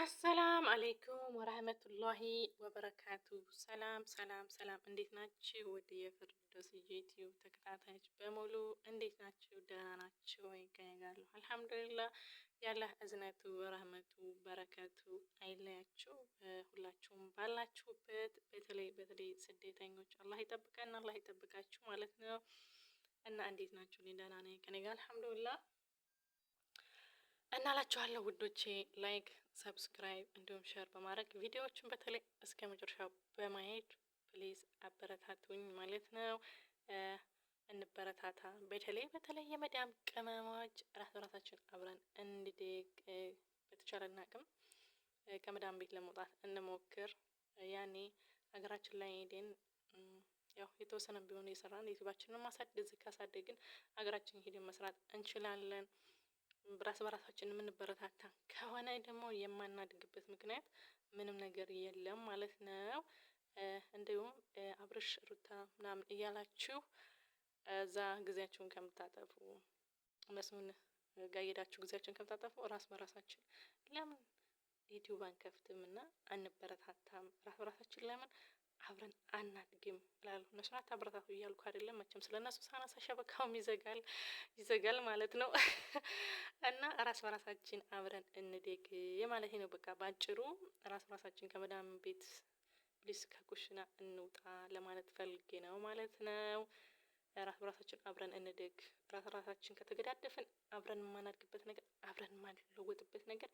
አሰላም አለይኩም ወራህመቱላሂ ወበረካቱ። ሰላም ሰላም ሰላም፣ እንዴት ናችሁ? ወደ የፍርዶስ ዩቲዩብ ተከታታዮች በሙሉ እንዴት ናችሁ? ደህና ናችሁ ወይ? ከእኔ ጋር አለሁ አልሐምዱሊላህ። ያላህ እዝነቱ ረህመቱ በረከቱ አይለያችሁ። ሁላችሁም ባላችሁበት፣ በተለይ በተለይ ስደተኞች አላህ ይጠብቀን፣ አላህ ይጠብቃችሁ ማለት ነው። እና እንዴት ናችሁ? እኔ ደህና ነኝ፣ ከእኔ ጋር አልሐምዱሊላህ። እናላችኋለሁ ውዶቼ፣ like፣ subscribe እንዲሁም share በማድረግ ቪዲዮዎችን በተለይ እስከ መጨረሻው በማየት please አበረታቱኝ ማለት ነው። እንበረታታ። በተለይ በተለይ የመዳም ቅመሞች ራስ በራሳችን አብረን እንድደግ በተቻለን አቅም ከመዳም ቤት ለመውጣት እንሞክር። ያኔ ሀገራችን ላይ ሄደን ያው የተወሰነ ቢሆን የሰራን ዩቲዩባችንን ማሳደግ ካሳደግን ሀገራችን ሄደን መስራት እንችላለን። ራስ በራሳችን የምንበረታታ ከሆነ ደግሞ የማናድግበት ምክንያት ምንም ነገር የለም ማለት ነው። እንዲሁም አብርሽ ሩታ ምናምን እያላችሁ እዛ ጊዜያችሁን ከምታጠፉ፣ እነሱን ጋር እየሄዳችሁ ጊዜያችሁን ከምታጠፉ፣ ራስ በራሳችን ለምን ዩቲዩብ አንከፍትም እና አንበረታታም? ራስ በራሳችን ለምን አብረን አናድግም እላለሁ። እነሱን አታበረታቱ እያልኩ አይደለም። መቼም ስለ እነሱ ሳነሳ ሸበካውም ይዘጋል ይዘጋል ማለት ነው። እና ራስ በራሳችን አብረን እንደግ ማለት ነው። በቃ ባጭሩ ራስ በራሳችን ከመዳም ቤት please ከኩሽና እንውጣ ለማለት ፈልጌ ነው ማለት ነው። ራስ በራሳችን አብረን እንደግ። ራስ በራሳችን ከተገዳደፍን አብረን የማናድግበት ነገር፣ አብረን የማንለወጥበት ነገር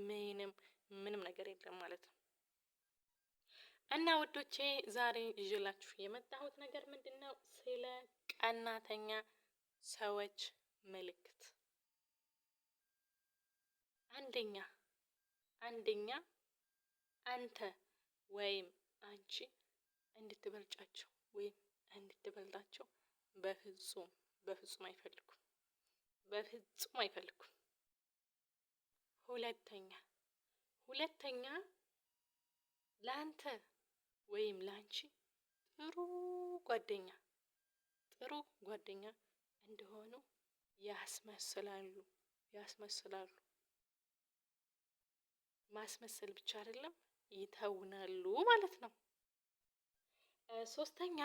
ምንም ምንም ነገር የለም ማለት ነው። እና ውዶቼ፣ ዛሬ ይዤላችሁ የመጣሁት ነገር ምንድን ነው? ስለ ቀናተኛ ሰዎች ምልክት። አንደኛ፣ አንተ ወይም አንቺ እንድትበልጫቸው ወይም እንድትበልጣቸው በፍጹም በፍጹም አይፈልጉም። በፍጹም አይፈልጉም። ሁለተኛ፣ ለአንተ ወይም ለአንቺ ጥሩ ጓደኛ እንደሆኑ ያስመስላሉ ያስመስላሉ። ማስመሰል ብቻ አይደለም፣ ይተውናሉ ማለት ነው። ሶስተኛ፣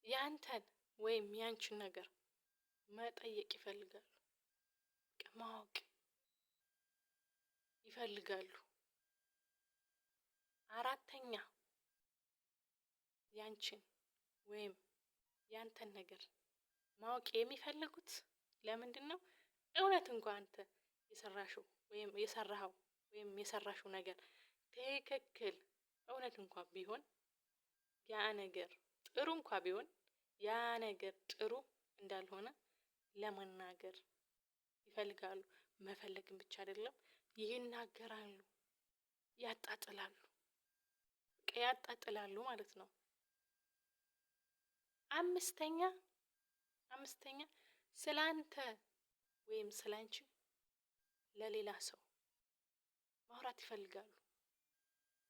ያንተን ወይም ያንቺን ነገር መጠየቅ ይፈልጋሉ፣ ማወቅ ይፈልጋሉ። አራተኛ፣ ያንቺን ወይም ያንተን ነገር ማወቅ የሚፈልጉት ለምንድን ነው? እውነት እንኳ አንተ የሰራሽው ወይም የሰራኸው ወይም የሰራሽው ነገር ትክክል እውነት እንኳ ቢሆን፣ ያ ነገር ጥሩ እንኳ ቢሆን፣ ያ ነገር ጥሩ እንዳልሆነ ለመናገር ይፈልጋሉ። መፈለግም ብቻ አይደለም፣ ይናገራሉ፣ ያጣጥላሉ፣ ያጣጥላሉ ማለት ነው። አምስተኛ፣ ስላንተ ወይም ስላንቺ ለሌላ ሰው ማውራት ይፈልጋሉ።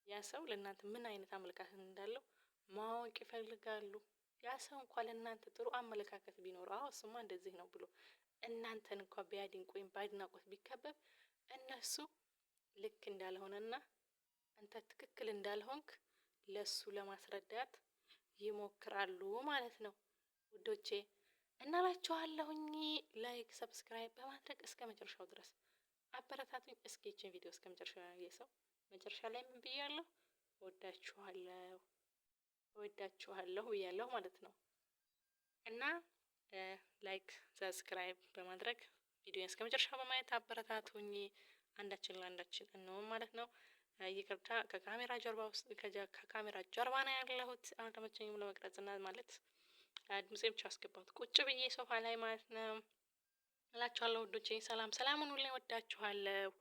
ያ ሰው ለእናንተ ምን አይነት አመለካከት እንዳለው ማወቅ ይፈልጋሉ። ያ ሰው እንኳ ለእናንተ ጥሩ አመለካከት ቢኖረው፣ አዎ እሱማ እንደዚህ ነው ብሎ እናንተን እንኳ ቢያድንቅ ወይም በአድናቆት ቢከበብ፣ እነሱ ልክ እንዳልሆነና አንተ ትክክል እንዳልሆንክ ለሱ ለማስረዳት ይሞክራሉ ማለት ነው። ውዶቼ እናላችኋለሁኝ፣ like፣ subscribe በማድረግ እስከ መጨረሻው ድረስ አበረታቱኝ። እስኪ ይችን ቪዲዮ እስከ መጨረሻው ያየ ሰው መጨረሻ ላይ ምን ብያለሁ? እወዳችኋለሁ፣ እወዳችኋለሁ ብያለሁ ማለት ነው። እና like፣ subscribe በማድረግ ቪዲዮን እስከ መጨረሻው በማየት አበረታቱኝ። አንዳችን ለአንዳችን እንሆን ማለት ነው። ይቅርታ፣ ከካሜራ ጀርባ ነው ያለሁት። አልተመቸኝም ለመቅረጽና ማለት ድምፄ ብቻ አስገባሁት ቁጭ ብዬ ሶፋ ላይ ማለት ነው እላችኋለሁ። ውዶቼ፣ ሰላም ሰላሙን ሁሌ፣ ወዳችኋለሁ።